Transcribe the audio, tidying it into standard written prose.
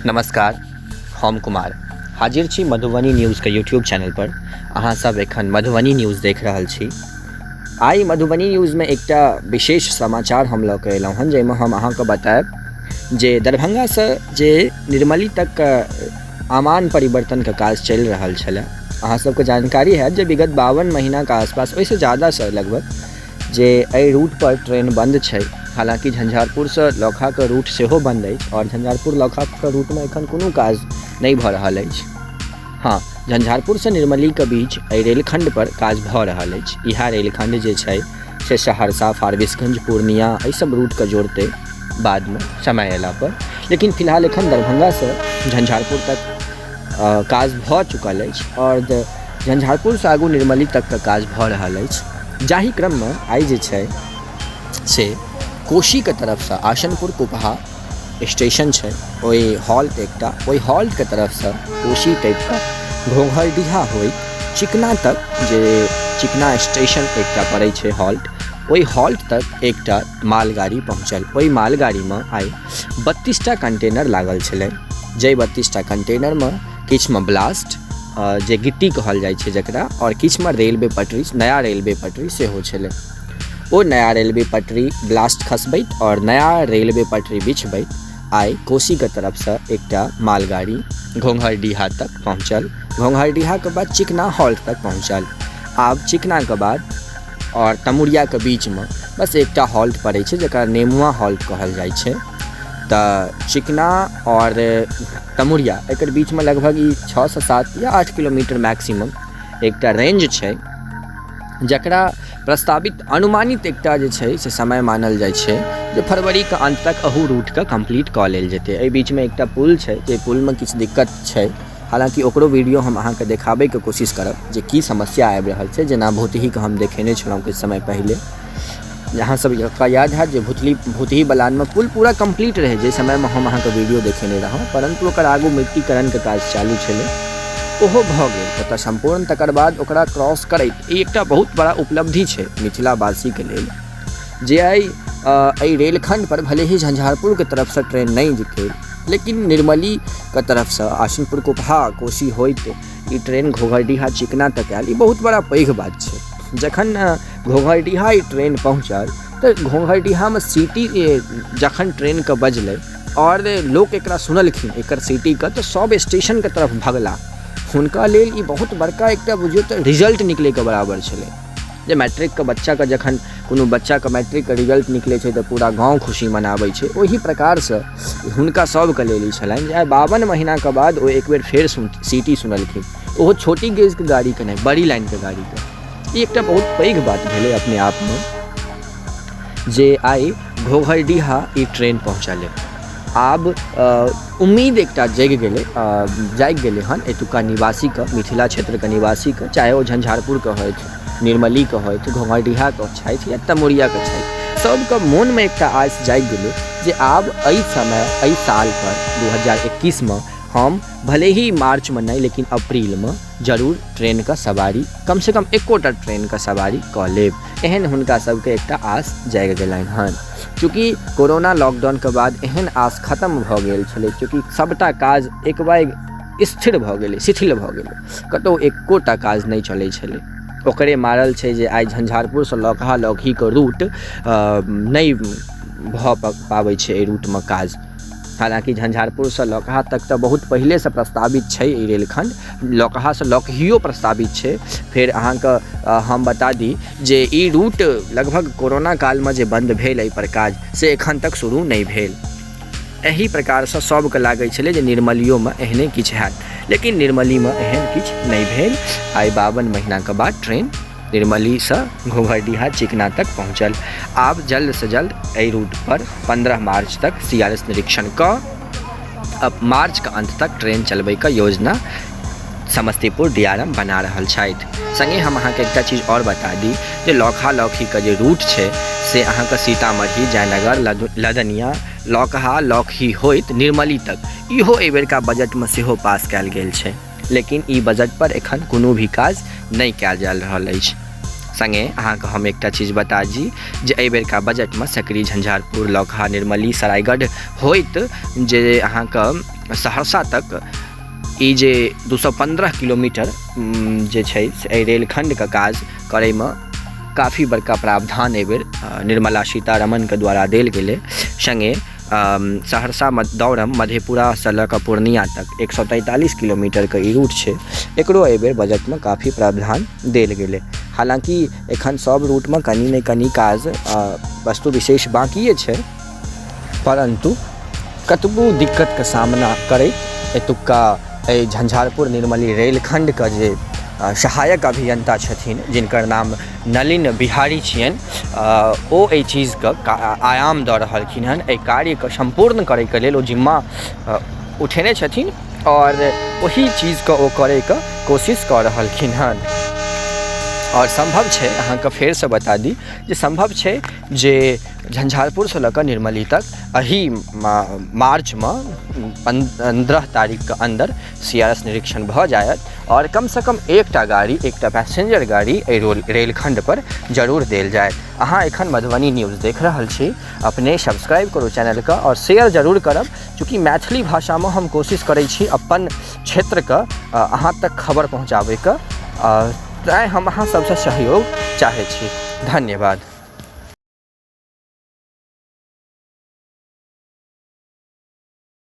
नमस्कार, हम कुमार हाजिर छी मधुबनी न्यूजके यूट्यूब चैनलपर। अहाँसभ एखन मधुबनी न्यूज देख रहल छी। आइ मधुबनी न्यूजमे एकटा विशेष समाचार हम लऽ कऽ एलहुँ हँ, जाहिमे हम अहाँके बतायब जे दरभङ्गासँ जे निर्मली तक आमान परिवर्तनके काज चलि रहल छलै। अहाँ सबके जानकारी हैत जे विगत 52 महीनाके आसपास, ओहिसँ ज्यादासँ लगभग, जे एहि रूटपर ट्रेन बन्द छै। हालाँकि झंझारपुरसँ लौकहाके रूट सेहो बन्द अछि आओर झंझारपुर लौकहाके रूटमे एखन कोनो काज नहि भऽ रहल अछि। हँ, झंझारपुरसँ निर्मलीके बीच एहि रेलखण्डपर काज भऽ रहल अछि। इएह रेलखण्ड जे छै से सहरसा, फारबिसगंज, पूर्णिया एहि सब रूटके जोड़तै बादमे समय अयलापर, लेकिन फिलहाल एखन दरभंगासँ झंझारपुर तक काज भऽ चुकल अछि आओर झंझारपुरसँ आगू निर्मली तकके काज भऽ रहल अछि। जाहि क्रममे आइ जे छै से कोशीके तरफसँ आसनपुर कुपहा स्टेशन छै, ओहि हॉल्ट एकटा, ओहि हॉल्टके तरफसँ कोशी टपिकऽ घोघरडीहा होइत चिकना तक, जे चिकना स्टेशन एकटा पड़ै छै हॉल्ट, ओहि हॉल्ट तक एकटा मालगाड़ी पहुँचल। ओहि मालगाड़ीमे आइ 32टा कंटेनर लागल छलै, जाहि 32टा कंटेनरमे किछुमे ब्लास्ट, जे गिट्टी कहल जाइ छै जकरा, आओर किछुमे रेलवे पटरी, नया रेलवे पटरी सेहो छलै। ओ नया रेलवे पटरी ब्लास्ट खसबैत आओर नया रेलवे पटरी बिछबैत आइ कोशीके तरफसँ एकटा मालगाड़ी घोंघरडीहा तक पहुँचल। घोंघरडीहाके बाद चिकना हॉल्ट तक पहुँचल। आब चिकनाके बाद आओर तमुरियाके बीचमे बस एकटा हॉल्ट पड़ै छै, जकरा नेमुआ हॉल्ट कहल जाइ छै। तऽ चिकना आओर तमुरिया एकर बीचमे लगभग ई 6सँ 7 या 8 किलोमीटर मैक्सिमम एकटा रेंज छै, जकरा प्रस्तावित अनुमानित एकटा जे छै से समय मानल जाइ छै जे फरवरीके अन्त तक एहू रूटके कम्प्लीट कऽ लेल जेतै। एहि बीचमे एकटा पुल छै, जे पुलमे किछु दिक्कत छै। हालाँकि ओकरो वीडियो हम अहाँके देखाबैके कोशिश करब जे की समस्या आबि रहल छै, जेना भूतहीके हम देखेने छलहुँ किछु समय पहिले। अहाँ सबके याद हैत जे भूतही बलानमे पुल पूरा कम्प्लीट रहै जाहि समयमे हम अहाँके वीडियो देखेने रहौँ, परन्तु ओकर आगू मिट्टीकरणके काज चालू छलै, ओहो भऽ गेल ओतऽ सम्पूर्ण। तकर बाद ओकरा क्रॉस करैत ई एकटा बहुत बड़ा उपलब्धि छै मिथिलावासीके लेल जे आइ एहि रेलखण्डपर भले ही झंझारपुरके तरफसँ ट्रेन नहि जेतै, लेकिन निर्मलीके तरफसँ आसनपुर कुपहा कोशी होइत ई ट्रेन घोघरडीहा चिकना तक आयल। ई बहुत बड़ा पैघ बात छै। जखन घोघरडीहा ई ट्रेन पहुँचल तऽ घोघरडीहामे सीटी जखन ट्रेनके बजलै आओर लोक एकरा सुनलखिन, एकर सीटीके, तऽ सभ स्टेशनके तरफ भगला। हुनका लेल ई बहुत बड़का एकटा बुझियौ तऽ रिजल्ट निकलैके बराबर छलै, जे मैट्रिकके बच्चाके, जखन कोनो बच्चाके मैट्रिकके रिजल्ट निकलै छै तऽ पूरा गाँव खुशी मनाबै छै, ओही प्रकारसँ हुनका सभके लेल ई छलनि जे आइ 52 महीनाके बाद ओ एक बेर फेर सीटी सुनलखिन, ओहो छोटी गेजके गाड़ीके नहि, बड़ी लाइनके गाड़ीके। ई एकटा बहुत पैघ बात भेलै अपने आपमे जे आइ घोघरडीहा ई ट्रेन पहुँचलै। आब उम्मीद एकटा जगि गेलै, जागि गेलै हन एतुका निवासीके, मिथिला क्षेत्रके निवासीके, चाहे ओ झंझारपुरके होथि, निर्मलीके होथि, घोघरडीहाके छथि या तमुरियाके छथि, सबके मोनमे एकटा आस जागि गेलै जे आब एहि समय, एहि सालपर 2021मे हम भले ही मार्चमे नहि, लेकिन अप्रीलमे जरूर ट्रेनके सवारी, कमसँ कम एकोटा ट्रेनके सवारी कऽ लेब। एहन हुनका सबके एकटा आस जागि गेलनि हन। चूँकि कोरोना लॉकडाउनके बाद एहन आस खतम भऽ गेल छलै, चूँकि सबटा काज एकबाइग स्थिर भऽ गेलै, शिथिल भऽ गेलै, कतहु एकोटा काज नहि चलै छलै। ओकरे मारल छै जे आइ झंझारपुरसँ लौकहा लौकहीके रूट नहि भऽ पाबै छै एहि रूटमे काज। हालाँकि झंझारपुरसँ लौकहा तक तऽ बहुत पहिलेसँ प्रस्तावित छै ई रेलखण्ड, लौकहासँ लौकहियो प्रस्तावित छै। फेर अहाँके हम बता दी जे ई रूट लगभग कोरोना कालमे जे बन्द भेल एहिपर काज, से एखन तक शुरू नहि भेल। एहि प्रकारसँ सभके लागै छलै जे निर्मलियोमे एहने किछु हैत, लेकिन निर्मलीमे एहन किछु नहि भेल। आइ 52 महीनाके बाद ट्रेन निर्मलीसँ घोघरडीहा चिकना तक पहुँचल। आब जल्दसँ जल्द एहि रूटपर 15 मार्च तक सी आर एस निरीक्षण कऽ अब मार्चके अन्त तक ट्रेन चलबैके योजना समस्तीपुर डी आर एम बना रहल छथि। सङ्गे हम अहाँके एकटा चीज आओर बता दी जे लौकहा लौकहीके जे रूट छै से अहाँके सीतामढ़ी, जयनगर, लदनिया, लौकहा लौकही होइत निर्मली तक, इहो एहिबेरका बजटमे सेहो पास कयल गेल छै, लेकिन ई बजट पर एखन कोनो भी काज नहि कयल जा रहल अछि। सङ्गे अहाँके हम एकटा चीज बता दी जे एहिबेरका बजटमे सकरी, झंझारपुर, लौकहा, निर्मली, सरायगढ़ होइत जे अहाँके सहरसा तक ई जे 215 किलोमीटर जे छै से एहि रेलखण्डके काज करैमे काफी बड़का प्रावधान एहिबेर निर्मला सीतारमणके द्वारा देल गेलै। सङ्गे सहरसा दौरम मधेपुरासँ लऽ कऽ पूर्णिया तक 143 किलोमीटरके ई रूट छै, एकरो एहिबेर बजटमे काफी प्रावधान देल गेलै। हालाँकि एखन सब रूटमे कनि ने कनि काज वस्तु विशेष बाँकिए छै, परन्तु कतबो दिक्कतके सामना करैत एतुक्का एहि झंझारपुर निर्मली रेलखण्डके जे सहायक अभियन्ता छथिन, जिनकर नाम नलिन बिहारी छियनि, ओ एहि चीजके आयाम दऽ रहलखिन हन। एहि कार्यके सम्पूर्ण करैके लेल ओ जिम्मा उठेने छथिन आओर ओहि चीजके ओ करैके कोशिश कऽ रहलखिन हन। आओर सम्भव छै, अहाँके फेरसँ बता दी जे सम्भव छै जे झंझारपुरसँ लऽ कऽ निर्मली तक एहि मार्चमे 15 तारीखके अन्दर सी आर एस निरीक्षण भऽ जायत आओर कमसँ कम एकटा गाड़ी, एकटा पैसेंजर गाड़ी एहि रेलखण्डपर जरूर देल जायत। अहाँ एखन मधुबनी न्यूज देख रहल छी। अपने सब्सक्राइब करू चैनलके आओर शेयर जरूर करब, चूँकि मैथिली भाषामे हम कोशिश करै छी अपन क्षेत्रके अहाँ तक खबर पहुँचाबैके, तैँ हम अहाँ सबसँ सहयोग चाहै छी। धन्यवाद।